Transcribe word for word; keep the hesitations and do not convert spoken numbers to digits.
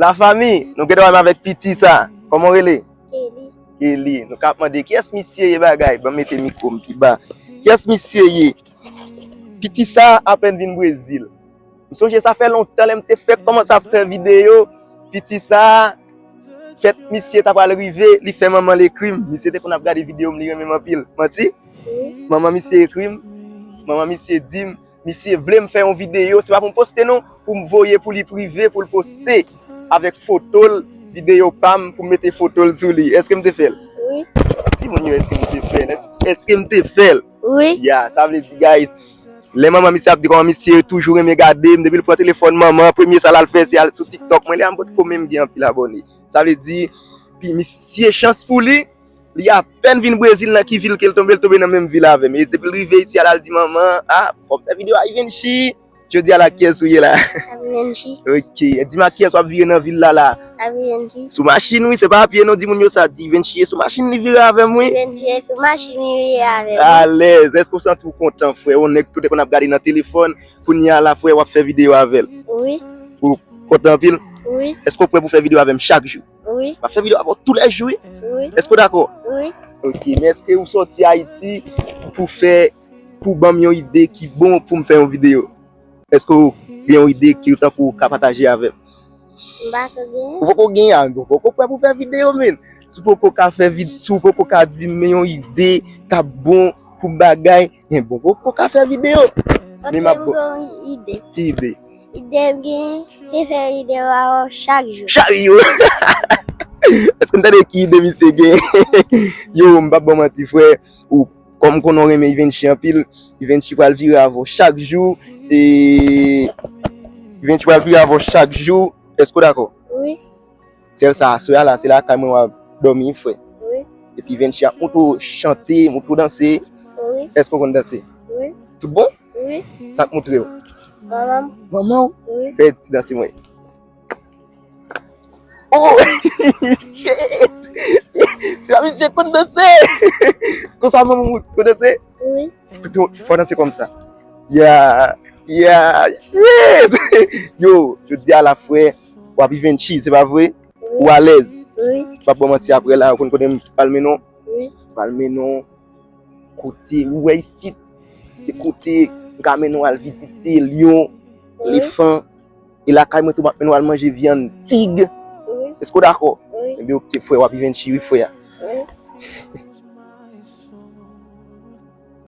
Lafanmi, nou gentan wè m avèk piti sa. Kòman w rele? Kelly. Kelly. Nou ka ap mande, kiyès misye ye bagay? Ban m mete mikwo m pi ba. Kiyès misye ye? Piti sa apèn vin Brezil. M sonje sa fè lontan lè m te fèk kòmanse ap fè videyo. Piti sa, fèt misye ta pral rive, li fè manman l ekri m. Misye te konn ap gade videyo m, li renmen m anpil. Manti? Wi. Manman misye ekri m, manman misye di m, misye vle m fè yon videyo, se pa pou m poste non, pou m voye pou li prive, pou l poste avèk foto l, videyo pa m, pou m mete foto l sou li. Èske m te fè l? Wi. Di moun yo, èske m te fè l? Èske, èske m te fè l? Wi. Ya, sa vle di, guys, lè manman misye ap di kòman misye toujou renmen gade m, depi l pran telefòn manman, premye sa l al fè, se al sou TikTok mwen. Lè a m potko menm gen anpil abòne. Sa vle di, pi misye chans pou li, li apèn vin Brezil, nan ki vil ke l tonbe, l tonbe nan menm vil avè m. E depi l rive isi a la, l di manman, ah, fò m fè videyo a Ivenchi. Jodi a la, kiyès ou ye la? Ivenchi. Ok. Di m ak kiyès w ap vire nan vil la la? Ivenchi. Sou machin, wi, se pa a pye non, di moun yo sa, di Ivenchi ye sou machin, li vire avè m, wi. Ivenchi ye sou machin, li vire avè m. Alèz. Èske w santi w kontan, frè? Yon nèg tou te konn ap gade nan telefòn, kounye a la, frè, w ap fè videyo avè l. Wi. Ou kontan anpil? Wi. Èske w prè pou fè videyo avè m chak jou? Wi. M ap fè videyo avè w toulèjou, wi. Wi. Èske w dakò? Wi. Ok, men èske ou sòti Ayiti pou fè, pou ban m yon ide ki bon pou m fè yon videyo? Èske w gen yon ide ki tankou ou ka pataje avè m? M pa ko gen. Ou poko gen a, ou poko prè pou fè videyo, men. Si w poko ka fè vid-, si w poko ka di m yon ide k ap bon pou bagay, enben w poko ka fè videyo. Ok, men m ap m gen yon ide. Ki ide? Ide m gen, se fè videyo avè w chak jou. Chak jou. Èske n tande ki ide misye gen? Yo, m p ap ba w manti, frè. Ou, kòm m konnen w renmen Ivenchi anpil, Ivenchi pral vire avè w chak jou. E Ivenchi pral vire avè w chak jou. Èske w dakò? Wi. Sèl sa, aswè a la, se lakay mwen w ap dòmi, frè. Wi. Epi Ivenchi ap montre w chante, montre w danse. Wi. Èske w konn danse? Wi. Tout bon? Wi. Sa k montre w? Manman m. Manman w? Wi. Fè ti danse mwen. Oh! Shit! Se pa misye konn danse! Konsa manman w konn danse? Wi. Fò danse kòmsa. Yeah, yeah, shit! Yo, jodi a la, frè, w ap Ivenchi, se pa vre? Wi. Ou alèz? Wi. M p ap ba w manti, apre la, ou konn kote m pral mennen w? Wi. M pral mennen w kote, ou wè isit, se kote m ka mennen w al vizite lyon, wi, elefan, e lakay mwen tou, m ap mennen w al manje vyann tig. Wi. Èske w dakò? Wi. Ebyen, oke, frè, w ap Ivenchi, wi, frè.